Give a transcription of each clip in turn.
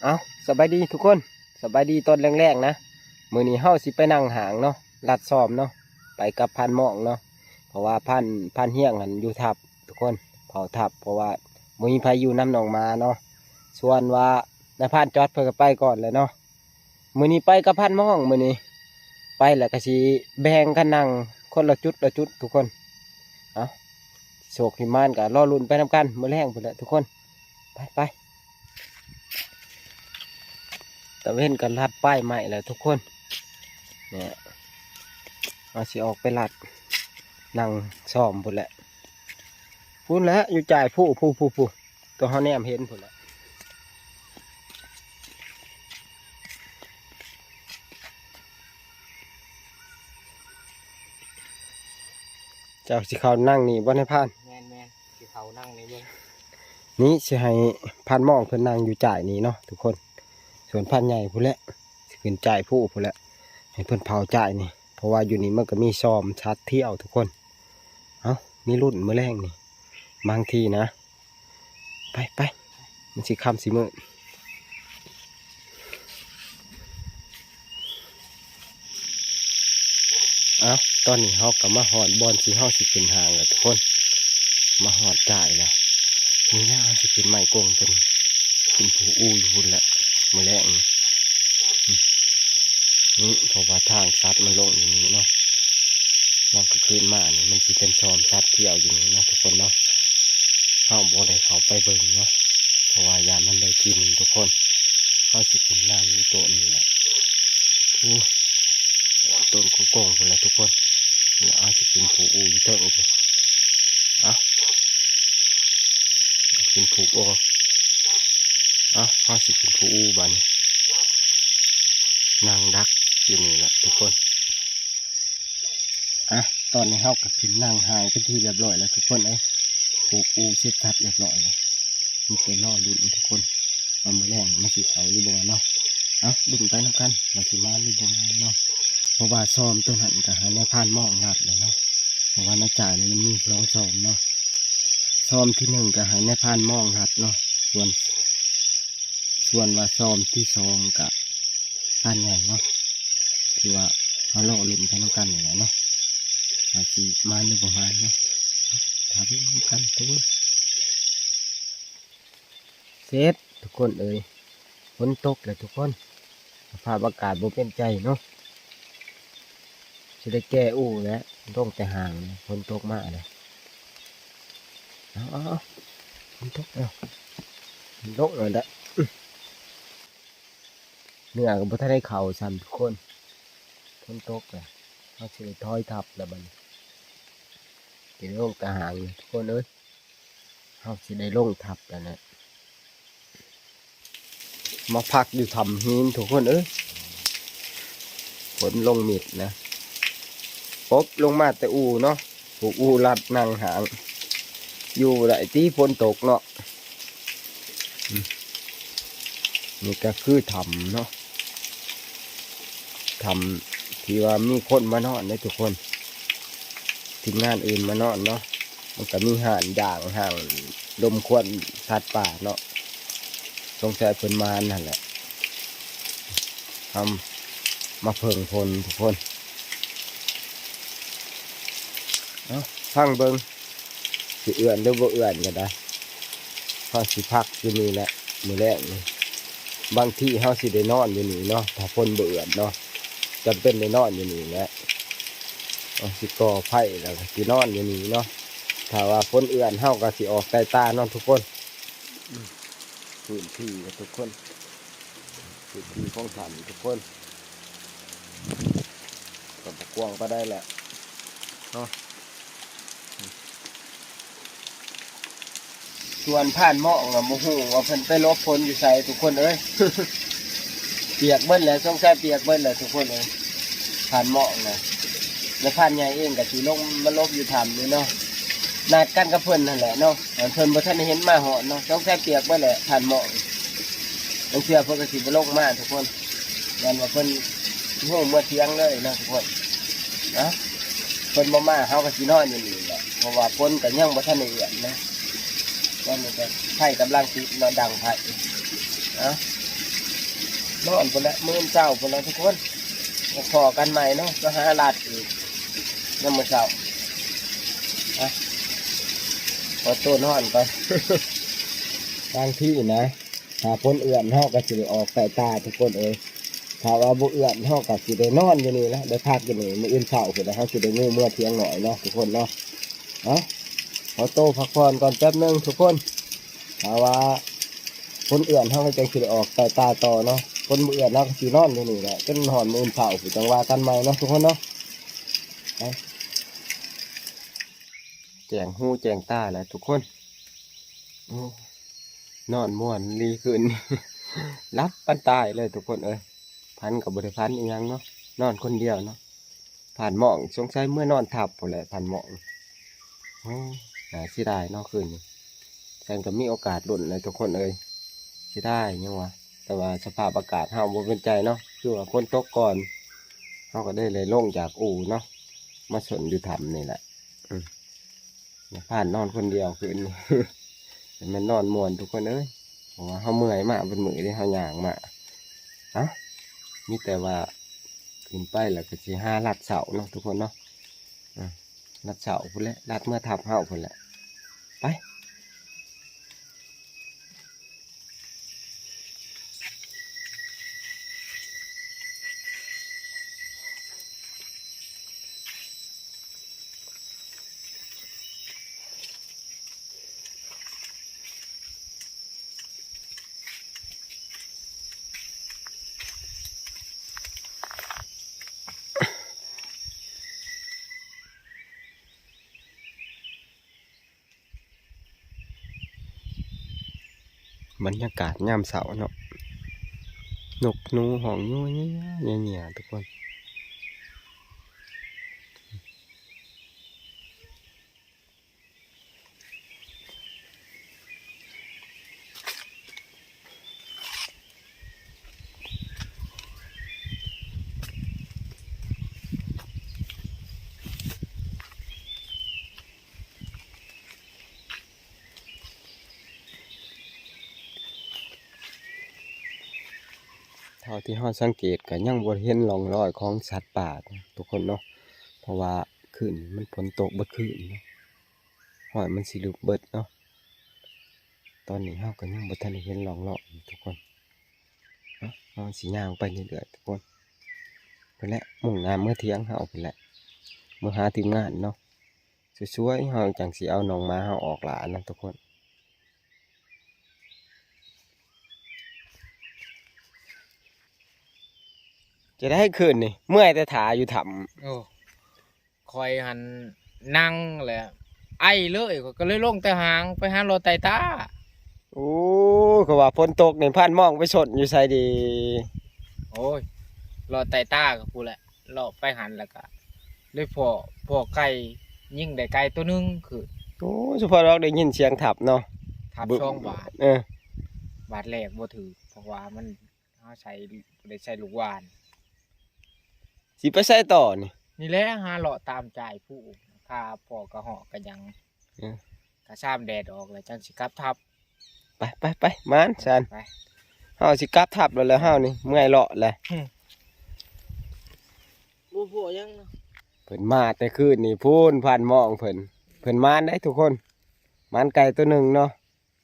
ເອົ້າ ສະບາຍດີທຸກຄົນ ສະບາຍດີຕອນແລງໆນະ. ມື້ນີ້ເຮົາຊິໄປນັ່ງຫ້າງເນາະ ລັດຊອມເນາະ ໄປກັບພານໝອງເນາະ ເພາະວ່າພານ ພານຮຽງຫັ້ນຢູ່ທັບທຸກຄົນ ເຝົ້າທັບ ເພາະວ່າບໍ່ມີໃຜຢູ່ນຳນ້ອງໝາເນາະ. ສ່ວນວ່ານາຍພານຈອດເພິ່ນກໍໄປກ່ອນແລ້ວເນາະ. ມື້ນີ້ໄປກັບພານໝອງ ມື້ນີ້ໄປແລ້ວກໍຊິແບ່ງກັນນັ່ງຄົນລະຈຸດລະຈຸດທຸກຄົນ. ເອົ້າ ໂຊກທີ່ມານກໍລໍລຸ້ນໄປນຳກັນມື້ແລງພຸ້ນແຫຼະທຸກຄົນ. ໄປ ໄປ ຕາເວັນກໍລັດປ້າຍໄມ້ແລ້ວທຸກຄົນ. ນີ້ ເຮົາຊິອອກໄປລັດນັ່ງຊອມພຸ້ນແຫຼະ ພຸ້ນແຫຼະ ຢູ່ຈ້າຍພູ້ ພູ້ ພູ້ ພູ້ ຕົວເຮົາແນມເຫັນພຸ້ນແຫຼະ. ເຈົ້າຊິເຂົ້ານັ່ງນີ້ບໍ່ນາຍພານ? ແມ່ນໆ ຊິເຂົ້ານັ່ງນີ້ເບິ່ງ. ນີ້ຊິໃຫ້ພານໝອງເພິ່ນນັ່ງຢູ່ຈ້າຍນີ້ເນາະທຸກຄົນ. ສ່ວນພານໃຫຍ່ພຸ້ນແຫຼະ ຊິຂຶ້ນຈ້າຍພູ້ພຸ້ນແຫຼະ ໃຫ້ເພິ່ນເຝົ້າຈ້າຍນີ້ ເພາະວ່າຢູ່ນີ້ມັນກໍມີຊອມສັດທ່ຽວທຸກຄົນ. ເອົ້າ ມີລຸ້ນມື້ແລງນີ້ ບາງທີນະ. ໄປ ໄປ ມັນຊິຄ່ຳຊິມືດ. ເອົ້າ ຕອນນີ້ເຮົາກໍມາຮອດບ່ອນທີ່ເຮົາຊິຂຶ້ນຫ້າງແລ້ວທຸກຄົນ ມາຮອດຈ້າຍແລ້ວ. ນີ້ແຫຼະ ເຮົາຊິຂຶ້ນໄມ້ກົງຕົວນີ້ ຂຶ້ນພູອູ້ຢູ່ພຸ້ນແຫຼະ ມື້ແລງນີ້. ນີ້ ເພາະວ່າທາງສັດມັນລົງຢູ່ນີ້ເນາະ ຍາມກາງຄືນມານີ້ມັນຊິເປັນຊອມສັດທ່ຽວຢູ່ນີ້ເນາະທຸກຄົນເນາະ. ເຮົາບໍ່ໄດ້ເຂົ້າໄປເບິ່ງເນາະ ເພາະວ່າຢ້ານມັນໄດ້ກິນທຸກຄົນ. ເຮົາຊິຂຶ້ນນັ່ງຢູ່ຕົ້ນນີ້ແຫຼະ ໂອ້ ຕົ້ນໂກງໆພຸ້ນແຫຼະທຸກຄົນ. ແລ້ວເຮົາຊິຂຶ້ນພູອູ້ຢູ່ເທິງພຸ້ນ. ເອົ້າ ຂຶ້ນພູອູ້ ເອົ້າ ເຮົາຊິຂຶ້ນພູອູ້ບາດນີ້ ນັ່ງດັກຢູ່ນີ້ແຫຼະທຸກຄົນ. ອ່ະ ຕອນນີ້ເຮົາກໍຂຶ້ນນັ່ງຫ້າງເປັນທີ່ຮຽບຮ້ອຍແລ້ວທຸກຄົນເອີຍ. ປູກອູເສັດສັບຮຽບຮ້ອຍແລ້ວ ມີແຕ່ລໍລຸ້ນທຸກຄົນ ວ່າມື້ແລງມັນຊິເຂົ້າຫຼືບໍ່ເນາະ. ເອົ້າ ລຸ້ນໄປນຳກັນວ່າຊິມານຫຼືບໍ່ມານເນາະ ເພາະວ່າຊອມໂຕນັ້ນກໍໃຫ້ນາຍພານມອງລັດແລ້ວເນາະ ເພາະວ່າໃນຈາກນີ້ມັນມີສອງຊອມເນາະ. ຊອມທີໜຶ່ງກໍໃຫ້ນາຍພານມອງລັດເນາະ ສ່ວນ ສ່ວນວ່າຊອມທີສອງກະພານໃຫຍ່ເນາະ ຄືວ່າເຮົາລໍລຸ້ນໄປນຳກັນນີ້ແຫຼະເນາະ ວ່າຊິມານຫຼືບໍ່ມານເນາະ. ຖ້າເບິ່ງນຳກັນທຸກຄົນ. ເສັດທຸກຄົນເອີຍ ຝົນຕົກແລ້ວທຸກຄົນ ສະພາບອາກາດບໍ່ເປັນໃຈເນາະ. ຊິໄດ້ແກ່ອູ້ແລ້ວ ລົງແຕ່ຫ້າງ ຝົນຕົກມາແລ້ວ. ເອົາໆໆ ຝົນຕົກແລ້ວ ລົງແລ້ວແຫຼະ. ເນື້ອກໍບໍ່ທັນໄດ້ເຂົ້າຊ້ຳທຸກຄົນ ຝົນຕົກແລ້ວ ເຮົາຊິໄດ້ຖອຍທັບແລ້ວບັດນີ້ ຊິໄດ້ລົງແຕ່ຫ້າງທຸກຄົນເອີຍ. ເຮົາຊິໄດ້ລົງທັບແລ້ວນະ ມາພັກຢູ່ຖ້ຳຫີນທຸກຄົນເອີຍ. ຝົນລົງມິດນະ ປົບລົງມາແຕ່ອູ່ເນາະ ປູກອູ່ລັດນັ່ງຫ້າງ ຢູ່ບໍ່ໄດ້ຕິ ຝົນຕົກເນາະ. ອືມ ນີ້ກໍຄືຖ້ຳເນາະ ຖ້ຳທີ່ວ່າມີຄົນມານອນເດ້ທຸກຄົນ ທີມງານອື່ນມານອນເນາະ. ມັນກໍມີຮ້ານຍ່າງ ຮ້ານລົມຄວັນສັດປ່າເນາະ ສົງໄສເພິ່ນມາຫັ້ນແຫຼະ. ເຮົາມາເພິ່ງຝົນທຸກຄົນ ເອົາ ຟັງເບິ່ງ ຊິເອື້ອນຫຼືບໍ່ເອື້ອນກໍໄດ້ ເຮົາຊິພັກຢູ່ນີ້ແຫຼະ ມື້ແລງນີ້ ບາງທີເຮົາຊິໄດ້ນອນຢູ່ນີ້ເນາະ ຖ້າຝົນບໍ່ເອື້ອນເນາະ ຈຳເປັນໄດ້ນອນຢູ່ນີ້ແຫຼະ. ເຮົາຊິກໍ່ໄຟແລ້ວກໍຊິນອນຢູ່ນີ້ເນາະ ຖ້າວ່າຝົນເອື້ອນເຮົາກໍຊິອອກໄຕ່ຕາເນາະທຸກຄົນ. ອືມ ພື້ນທີ່ນະທຸກຄົນ ພື້ນທີ່ຂອງຖ້ຳທຸກຄົນ ກໍບໍ່ກວ້າງປານໃດແຫຼະເນາະ. ສ່ວນພານໝອງນະ ບໍ່ຮູ້ວ່າເພິ່ນໄປຫຼົບຝົນຢູ່ໃສທຸກຄົນເອີຍ ປຽກເບິດແຫຼະ ສົງໄສປຽກເບິດແຫຼະທຸກຄົນເອີຍ ພານໝອງນະ. ແລະພານໃຫຍ່ເອງກໍຊິລົງມາຫຼົບຢູ່ຖ້ຳນີ້ເນາະ ນັດກັນກັບເພິ່ນຫັ້ນແຫຼະເນາະ ເພິ່ນບໍ່ທັນໄດ້ເຫັນມາຮອດເນາະ ສົງໄສປຽກເບິດແຫຼະພານໝອງ. ບາງເທື່ອເພິ່ນກໍຊິບໍ່ລົງມາທຸກຄົນ ຢ້ານວ່າເພິ່ນຮູ້ເມືອຖຽງເລີຍເນາະທຸກຄົນເນາະ. ເພິ່ນບໍ່ມາເຮົາກໍຊິນອນຢູ່ນີ້ແຫຼະ ເພາະວ່າຝົນກໍຍັງບໍ່ທັນໄດ້ເອື້ອນນະ. ຕອນນີ້ກໍໄຟກຳລັງຕິດເນາະ ດັງໄຟ ເອົາ ນອນພຸ້ນແຫຼະ ມື້ເຊົ້າພຸ້ນແຫຼະທຸກຄົນ ພໍ້ກັນໃໝ່ເນາະ ມາຫາລັດອີກຍາມມື້ເຊົ້າ. ໄປ ຂໍໂຕນອນກ່ອນ. ບາງທີນະ ຖ້າຝົນເອື້ອນເຮົາກໍຊິໄດ້ອອກໃຕ້ຕາທຸກຄົນເອີຍ. ຖ້າວ່າບໍ່ເອື້ອນເຮົາກໍຊິໄດ້ນອນຢູ່ນີ້ແຫຼະ ໄດ້ພັກຢູ່ນີ້. ມື້ອື່ນເຊົ້າພຸ້ນແຫຼະ ເຮົາຊິໄດ້ງູເມືອຖຽງໜ້ອຍເນາະທຸກຄົນເນາະ. ເອົາ ຂໍໂຕພັກຜ່ອນກ່ອນແປັບໜຶ່ງທຸກຄົນ. ຖ້າວ່າຝົນເອື້ອນເຮົາກໍຈັ່ງຊິໄດ້ອອກໃຕ້ຕາຕໍ່ເນາະ. ຝົນບໍ່ເອື້ອນເຮົາກໍຊິນອນຢູ່ນີ້ແຫຼະ ຈົນຮອດມື້ອື່ນເຊົ້າພຸ້ນ ຈັ່ງວ່າກັນໃໝ່ເນາະທຸກຄົນເນາະ. ໄປ ແຈ້ງຫູແຈ້ງຕາແລ້ວທຸກຄົນ. ໂອ້ ນອນມ່ວນອີ່ຫຼີຄືນນີ້ ຫຼັບປານຕາຍເລີຍທຸກຄົນເອີຍ. ຝັນກໍບໍ່ໄດ້ຝັນອີ່ຫຍັງເນາະ ນອນຄົນດຽວເນາະ. ຜ່ານໝ້ອງ ສົງໄສເມືອນອນທັບພຸ້ນແຫຼະ ຜ່ານໝ້ອງ. ໂອ້ ໜ້າເສຍດາຍເນາະຄືນນີ້. ແຕ່ກໍມີໂອກາດລຸ້ນແຫຼະທຸກຄົນເອີຍ ເສຍດາຍຫຍັງວະ. ແຕ່ວ່າສະພາບອາກາດເຮົາບໍ່ເປັນໃຈເນາະ ຄືວ່າຝົນຕົກກ່ອນ ເຮົາກໍໄດ້ ໄດ້ລົງຈາກອູ່ເນາະ ມາຊົນຢູ່ຖ້ຳນີ້ແຫຼະ. ອືມ ພານນອນຄົນດຽວຄືນນີ້ ແຕ່ແມ່ນນອນມ່ວນທຸກຄົນເອີຍ ເພາະວ່າເຮົາເມື່ອຍມາເບິດມື້ເດ້ ເຮົາຍ່າງມາ. ເອົ້າ ມີແຕ່ວ່າຂຶ້ນໄປແລ້ວກໍຊິຫາລັດເຊົ້າເນາະທຸກຄົນເນາະ. ອືມ ລັດເຊົ້າພຸ້ນແຫຼະ ລັດເມືອຖ້ຳເຮົາພຸ້ນແຫຼະ. ໄປ ບັນຍາກາດຍາມເຊົ້າເນາະ ນົກໜູຮ້ອງຍົວໆໆໆ ທຸກຄົນ. ເທົ່າທີ່ເຮົາສັງເກດກໍຍັງບໍ່ເຫັນຮ່ອງຮອຍຂອງສັດປ່າເນາະ ທຸກຄົນເນາະ ເພາະວ່າຄືນນີ້ມັນຝົນຕົກເບິດຄືນເນາະ ຫ້ອຍມັນຊິຫຼຸບເບິດເນາະ. ຕອນນີ້ເຮົາກໍຍັງບໍ່ທັນໄດ້ເຫັນຮ່ອງຮອຍທຸກຄົນເນາະ. ເຮົາຊິຍ່າງໄປເລື້ອຍໆທຸກຄົນ ພຸ້ນແຫຼະ ມຸ່ງໜ້າເມືອຖຽງເຮົາພຸ້ນແຫຼະ ເມືອຫາທີມງານເນາະ. ສວຍໆ ເຮົາຈັ່ງຊິເອົານ້ອງໝາເຮົາອອກລ່ານະທຸກຄົນ. ຈະໄດ້ຄືນນີ້ ເມື່ອຍແຕ່ຖ້າຢູ່ຖ້ຳ. ໂອ້ ຂ້ອຍຫັ້ນນັ່ງແຫຼະ ໄອເລີຍ ຂ້ອຍກໍເລີຍລົງແຕ່ຫ້າງ ໄປຫາເລາະໄຕ່ຕາ. ໂອ້ ຄືວ່າຝົນຕົກນີ້ ພານມອງໄປຊົນຢູ່ໃສດີ? ໂອ້ຍ ເລາະໄຕ່ຕາກໍພຸ້ນແຫຼະ ເລາະໄປຫັ້ນແລ້ວກໍໄດ້ພໍ້ ພໍ້ໄກ່ ຍິງໄດ້ໄກ່ໂຕໜຶ່ງຄືນ. ໂອ້ ສະເພາະດອກໄດ້ຍິນສຽງທັບເນາະ ທັບສອງບາດ. ເອີ ບາດແລກບໍ່ຖືກ ເພາະວ່າມັນ ເຮົາໃສ່ ບໍ່ໄດ້ໃສ່ລູກຫວ່ານ. ຊິໄປໃສຕໍ່ນີ້? ນີ້ແຫຼະ ຫາເລາະຕາມຈາຍພູ ຖ້າພໍ້ກະຮອກກະຫຍັງ. ເອີ ຖ້າຊາມແດດອອກແລ້ວຈັ່ງຊິກັບທັບ. ໄປ ໄປ ໄປ ມານຊານ ໄປ ເຮົາຊິກັບທັບແລ້ວ ແລ້ວເຮົານີ້ເມື່ອຍເລາະແລ້ວ. ບໍ່ພໍ້ຫຍັງເນາະ ເພິ່ນມາແຕ່ຄືນນີ້ພຸ້ນ ພານມອງເພິ່ນ ເພິ່ນມານໄດ໋ທຸກຄົນ ມານໄກ່ໂຕໜຶ່ງເນາະ.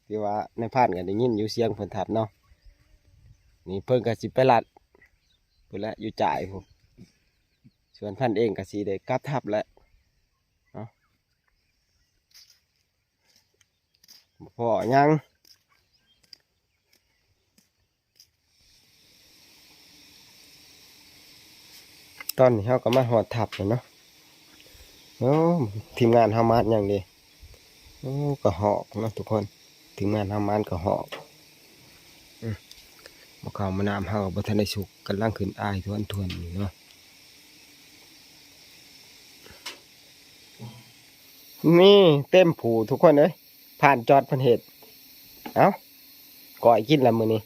ທີ່ວ່ານາຍພານກໍໄດ້ຍິນຢູ່ສຽງເພິ່ນທັບເນາະ. ນີ້ເພິ່ນກໍຊິໄປລັດພຸ້ນແຫຼະ ຢູ່ຈ່າຍພຸ້ນ ສ່ວນພັນເອງກໍຊິໄດ້ກັບທັບແຫຼະເນາະ. ບໍ່ພໍ້ຫຍັງ. ຕອນນີ້ເຮົາກໍມາຮອດທັບແລ້ວເນາະ. ໂອ້ ທີມງານເຮົາມາຫຍັງເດ? ໂອ້ ກະຮອກເນາະທຸກຄົນ ທີມງານເຮົາມາກະຮອກ. ອື ໝໍ້ເຂົ້າໝໍ້ນ້ຳເຮົາກໍບໍ່ທັນໄດ້ສຸກ ກຳລັງຂຶ້ນອາຍທວນໆຢູ່ເນາະ. ນີ້ເຕັມພູທຸກຄົນເອີຍ ຜ່ານຈອດເພິ່ນເຮັດ. ເອົ້າ ກ້ອຍກິນລະມື້ນີ້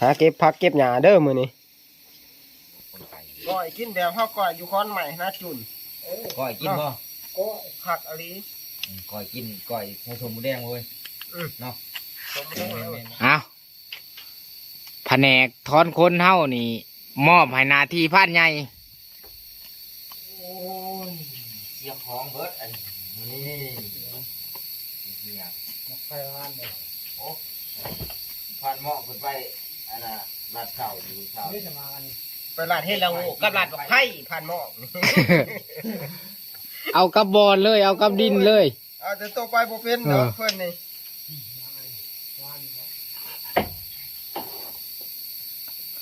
ຫາເກັບຜັກເກັບຫຍ້າເດີມື້ນີ້. ກ້ອຍກິນແບບເຮົາກ້ອຍຢູ່ຄອນໄມ້ນາຈຸນ. ກ້ອຍກິນບໍ່? ກ້ອຍຄັກອີ່ຫຼີ. ອືມ ກ້ອຍກິນ ກ້ອຍໃສ່ສົ້ມໝູແດງເວີຍ. ອືມ ເນາະ ສົ້ມໝູແດງເລີຍ. ເອົ້າ ພ ພະແນກຖອນຂົນເຮົານີ້ ມອບໃຫ້ໜ້າທີ່ພານໃຫຍ່. ໂອ້ຍ ເສຍຂອງເບິດອັນນີ້ ເສຍ ໝາກໄຟຫວານເດ້. ໂອ້ ພານໝໍ້ເພິ່ນໄປ ອັນນ່າ ລາດເຂົ້າຢູ່ເຊົ້າ ໄປລາດເຮັດລະໂຫກັບລາດໝາກໄຟ ພານໝໍ້ ເອົາກັບບ່ອນເລີຍ ເອົາກັບດິນເລີຍ. ອາດຈະໂຕໄປບໍ່ເປັນດອກ ເອີ ເພິ່ນນີ້.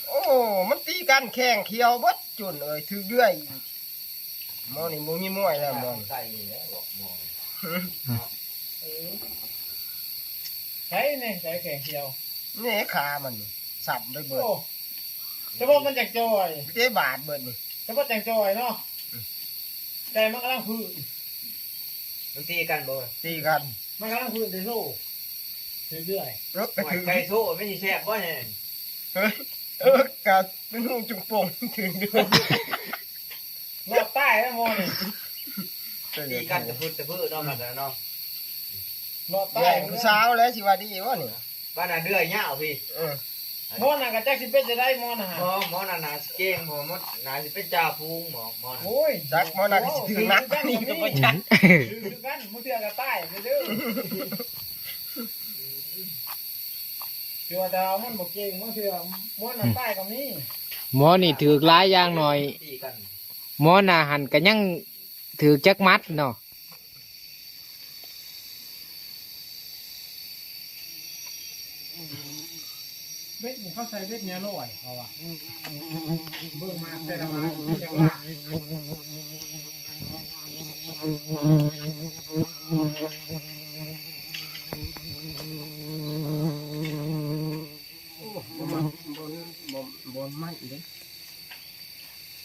ໂອ້ ມັນຕີກັນແຂ້ງຂຽວເບິດ ຈຸນເອີຍ ຖືກເດືອຍອີກ. ໝໍນີ້ບໍ່ມີມວຍແລ້ວໝໍນີ້. ເອີ ໃສ່ແນ່ ໃສ່ແຂ້ງຂຽວ ນີ້ຂາມັນຊ້ຳໄປເບິດ. ໂອ້ ສະເພາະມັນຈັກຈ່ອຍ ເຕະບາດເບິດນີ້ ສະເພາະຈັກຈ່ອຍເນາະ. ອືມ ແຕ່ມັນກຳລັງຟື້ນ ມັນຕີກັນບໍ່? ຕີກັນ ມັນກຳລັງຟື້ນໄກ່ໂຊ ຖືກເດືອຍ. ໂອ້ຍ ໄກ່ໂຊມັນຊິແຊບບໍ່ແຮງ? ເອີ ກະເປັນຫູຈຸງໂປ່ງ ຖືກເດືອຍ. ລອດຕາຍແລ້ວໝໍນີ້ ຕີກັນຕະພຶດຕະເພີເນາະ ມັນນະເນາະ. ລອດຕາຍ ເອື້ອຍຜູ້ສາວແຫຼະ ຊິວ່າດີບໍ່ນີ້? ປານນັ້ນເດືອຍຍາວພີ້. ເອີ ໝໍນັ້ນກະຈັກຊິເປັນຈັ່ງໃດໝໍນັ້ນຫາ. ໝໍ ໝໍນັ້ນໜ້າຊິເກັ່ງ ໝໍ ໝໍໜ້າຊິເປັນຈ່າຝູງໝໍ ໝໍນັ້ນ. ໂອ້ຍ ຈັກໝໍນັ້ນຊິຖືກໜັກກວ່ານີ້ກະບໍ່ຈັກ ຖືກຄືກັນ ບາງເທື່ອກະຕາຍເດີ. ຖືວ່າແຕ່ວ່າມັນບໍ່ເກັ່ງ ບາງເທື່ອໝໍນັ້ນຕາຍກະມີ. ໝໍນີ້ຖືກຫຼາຍ ຢ່າງໜ້ອຍ ໝໍໜ້າຫັ້ນກະຍັງຖືກຈັກໝັດເນາະ. ເບັດນີ້ເຂົາໃສ່ເບັດແນວລອຍເຂົາວ່າ ເບິ່ງມາແຕ່ລະໝາດຈັກຫຼາຍ. ໂອ້ ບໍ່ມັນ ບໍ່ ບໍ່ມັນເດ້.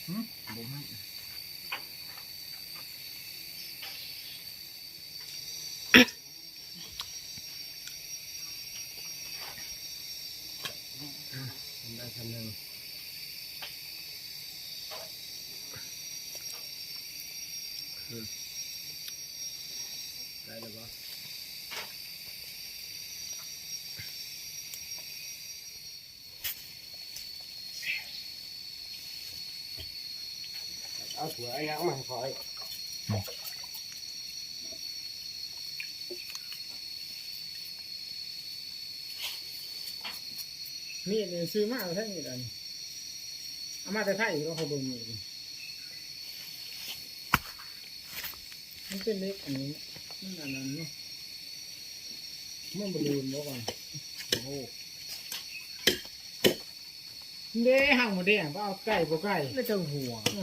ຫື ບໍ່ມັນ. ໄດ້ຄັນໜຶ່ງ ໄດ້ແລ້ວບໍ່? ເອົາຖ້ວຍເອົາຫຍັງມາໃຫ້ຂ້ອຍ. ມີດນີ້ຊື້ມາແທ້ມີດອັນນີ້ ເອົາມາແຕ່ໄທ ລອງເບິ່ງມີດນີ້. ມັນເປັນເຫຼັກອັນນີ້ ມັນອັນນັ້ນເນາະ ມັນບໍ່ລື່ນບໍ່ກ່ອນ. ໂອ້ໂຫ ເດ້ ຫາງໝົດແດງ ບໍ່ເອົາໄກ່ບໍ່ໄກ່ ແລ້ວເຈົ້າຫົວ. ເອີ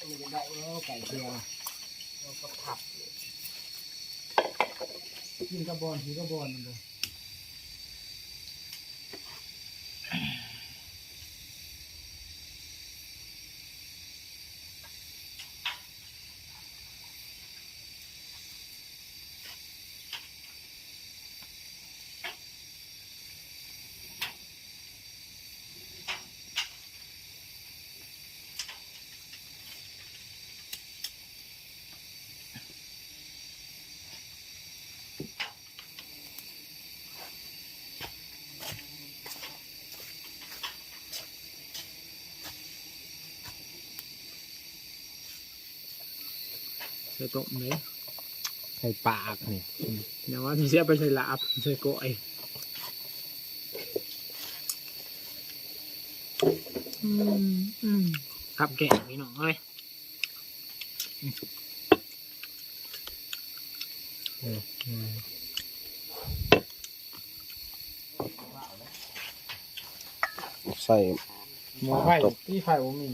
ມັນຈະໄດ້ບໍ່ໄກ່ເທື່ອ ເອົາກັບຜັກ ກິນກັບບ່ອນ ກິນກັບບ່ອນນັ້ນບໍ່? ໃສ່ຕົ້ມເດ້ ໃສ່ປາກນີ້ ແນວວ່າຊິເອົາໄປໃສ່ລາບ ໃສ່ກ້ອຍ. ອືມ ອືມ ກັບແກ້ມ ພີ່ນ້ອງເອີຍ. ອືມ ອືມ ໃສ່ໝໍ້ໄຟ ຕີໄຟບໍ່ມີ.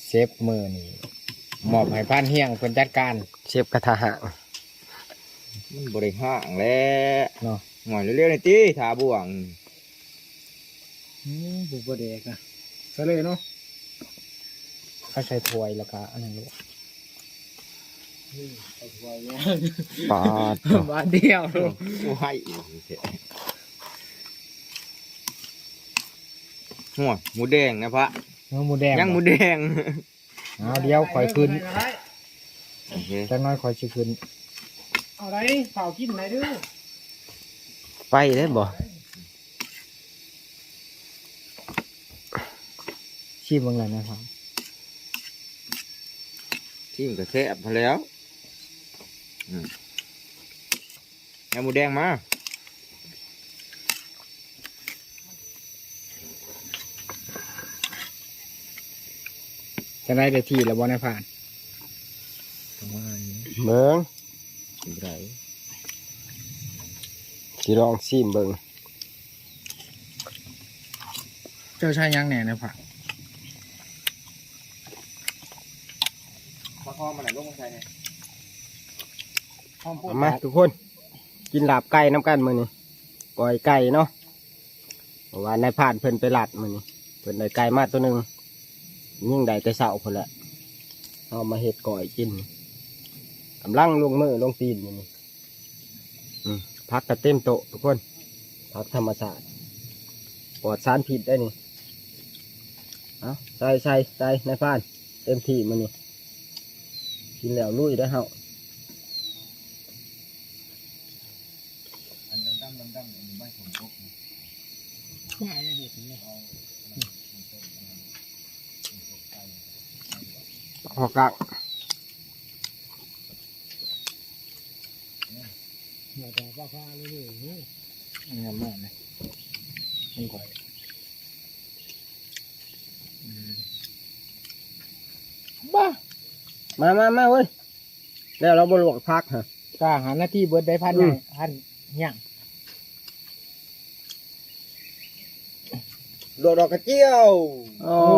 ເຊັບມື້ນີ້ມອບໃຫ້ພານຮຽງເພິ່ນຈັດການ ເຊັບກະທະຫາງ. ມັນບໍ່ໄດ້ຫ້າງແຫຼະເນາະ. ຫ້ວຍ ເລັວໆນີ້ຕິ ຖ້າບ່ວງ. ອືມ ບໍ່ ບໍ່ແດກນະ ໃສ່ເລີຍເນາະ. ເຂົາໃສ່ຖ້ວຍແລ້ວກະອັນນັ້ນໂລດ. ອືມ ໃສ່ຖ້ວຍແລ້ວ ປາດ ບາດດຽວ. ໂອ້ຍ ໂອ້ຍ ໝູແດງນະພະ. ເອີ ໝູແດງ ຍັງໝູແດງ. ເອົາ ດຽວຂ້ອຍຂຶ້ນ ໂອເຄ ຈັກໜ້ອຍຂ້ອຍຊິຂຶ້ນ. ເອົາໄດ໋ ຟ້າວກິນໄດ໋ເດີ້. ໄປໄດ້ບໍ່? ຊີມເບິ່ງແລ້ວນະຄັບ ຊີມກໍແຊບຫັ້ນແຫຼ້ວ. ອືມ ເອົາໝູແດງມາ. ຈັ່ງໃດ ໄດ້ທີ່ແລ້ວບໍ່ນາຍພານ? ປະມານນີ້ ເບິ່ງ ຊິໄດ້ ຊິລອງຊີມເບິ່ງ. ເຈົ້າໃສ່ຫຍັງແດ່ນາຍພານ? ຜັກຫອມມັນນະ ລົງມາໃສ່ແດ່. ຫອມໂພດ ເອົາມາທຸກຄົນ ກິນລາບໄກ່ນຳກັນມື້ນີ້ ກ້ອຍໄກ່ເນາະ. ເພາະວ່ານາຍພານເພິ່ນໄປລັດມື້ນີ້ ເພິ່ນໄດ້ໄກ່ມາໂຕໜຶ່ງ ຍິງໄດ້ແຕ່ເຊົ້າພຸ້ນແຫຼະ. ເຮົາມາເຮັດກ້ອຍກິນ ກຳລັງລົງມືລົງຕີນຢູ່ນີ້. ອືມ ຜັກກໍເຕັມໂຕະທຸກຄົນ ຜັກທຳມະຊາດ ປອດສານພິດໄດ໋ນີ້. ເອົາ ໃສ່ ໃສ່ ໃສ່ ນາຍພານ ເຕັມທີ່ມື້ນີ້ ກິນແລ້ວລຸຍເດີ້ເຮົາ. ອັນດຳໆໆ ອັນນີ້ໃບສົມກົບ ມາເຮັດນີ້ ເອົາ ພໍກະ ເອົາແຕ່ປາຄາເລີຍເນາະ. ງາມມາກນະ ຂອງຂ້ອຍ. ອືມ ບ້າ ມາ ມາ ມາເວີຍ. ແລ້ວລາວບໍ່ລວກຜັກຫະ ກະຫ້ານາທີເບິດໄດ້ພັນ ອືມ ໃຫຍ່ ພັນຫຍັງ ລວກດອກກະຈຽວ. ໂອ້ ໂ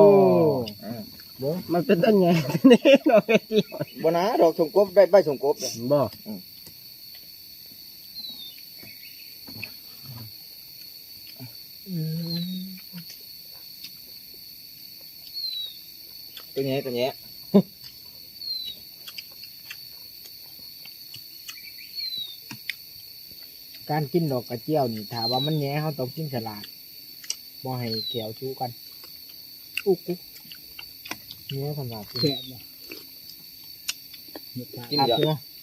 ອ້ ເບິ່ງ ມັນເປັນຕາໃຫຍ່ແທ້ເນາະ ດອກກະຈຽວ. ບໍ່ນາ ດອກສົມກົບ ໄດ້ໃບສົມກົບເດ້ ບໍ່? ອືມ ອືມ ຕົວໃຫຍ່ ຕົວໃຫຍ່ ການກິນດອກກະຈຽວນີ້ ຖ້າວ່າມັນແຍງ ເຮົາຕ້ອງກິນສະຫຼາດ ບໍ່ໃຫ້ແຂ້ວຈຸກັນ. ອຸກ ອຸກ ແຍງສະຫຼາດ ແຊບບໍ່? ກິນຢ່າ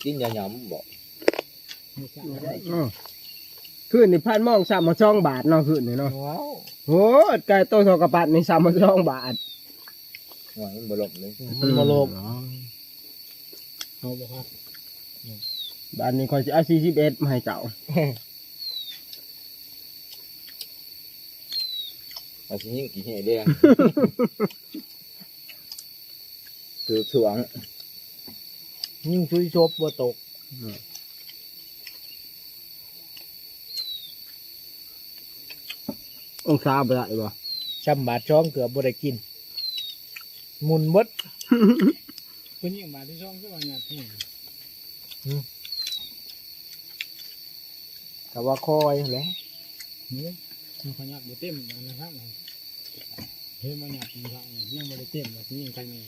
ກິນຢ່າຫຍຳບໍ? ອືມ ຄືນນີ້ພັນມອງຊ້ຳມາສອງບາດເນາະ ຄືນນີ້ເນາະ. ວ້າວ ໂຫດ ໄກ່ໂຕເທົ່າກະປັດນີ້ຊ້ຳມາສອງບາດ. ໂອ້ຍ ມັນບໍ່ລົບເລີຍ ມັນບໍ່ລົບ. ເອົາບໍ່ຄັບ ບາດນີ້ຂ້ອຍຊິເອົາສີ່ສິບເອັດມາໃຫ້ເຈົ້າ. ເອົາຊິຍິງຂີ້ເຫແດງ ຖືກສວງ ຍິງຊຸຍສົບບໍ່ຕົກ. ອືມ ອົງສາບໍ່ໄດ້ບໍ່? ຊ້ຳບາດສອງເກືອບບໍ່ໄດ້ກິນ ໝຸ່ນເບິດ. ເພິ່ນຍິງບາດທີສອງຄືວ່າຫຍັດແຮງ. ອືມ ກະວ່າຄ່ອຍຫັ້ນແຫຼະ. ເອີ ມັນຂະຫຍັບບໍ່ເຕັມອັນນັ້ນ ເຫັນບໍ່ຫຍັບ ຍັງບໍ່ໄດ້ເຕັມ ວ່າຊິຍິງທາງນີ້.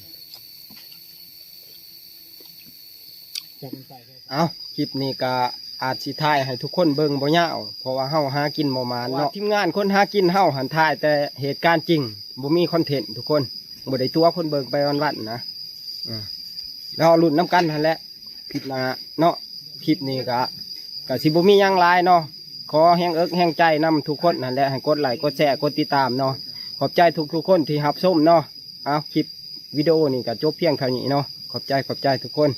ເອົາ ຄລິບນີ້ກະອາດຊິຖ່າຍໃຫ້ທຸກຄົນເບິ່ງບໍ່ຍາວ ເພາະວ່າເຮົາຫາກິນບໍ່ໝານເນາະ. ທີມງານຄົນຫາກິນເຮົາຫັ້ນຖ່າຍແຕ່ເຫດການຈິງ ບໍ່ມີຄອນເທັນທຸກຄົນ ບໍ່ໄດ້ຕົວະຄົນເບິ່ງໄປວັນໆນະ. ເອີ ລໍລຸ້ນນຳກັນຫັ້ນແຫຼະ ຄລິບໜ້າເນາະ. ຄລິບນີ້ກະ ກະຊິບໍ່ມີຫຍັງຫຼາຍເນາະ ຂໍແຮງເອິກແຮງໃຈນຳທຸກຄົນຫັ້ນແຫຼະ ໃຫ້ກົດໄລກ໌ ກົດແຊ ກົດຕິດຕາມເນາະ. ຂອບໃຈທຸກໆຄົນທີ່ຮັບຊົມເນາະ. ເອົາ ຄລິບວິດີໂອນີ້ກະຈົບພຽງເທົ່ານີ້ເນາະ. ຂອບໃຈ ຂອບໃຈທຸກຄົນ.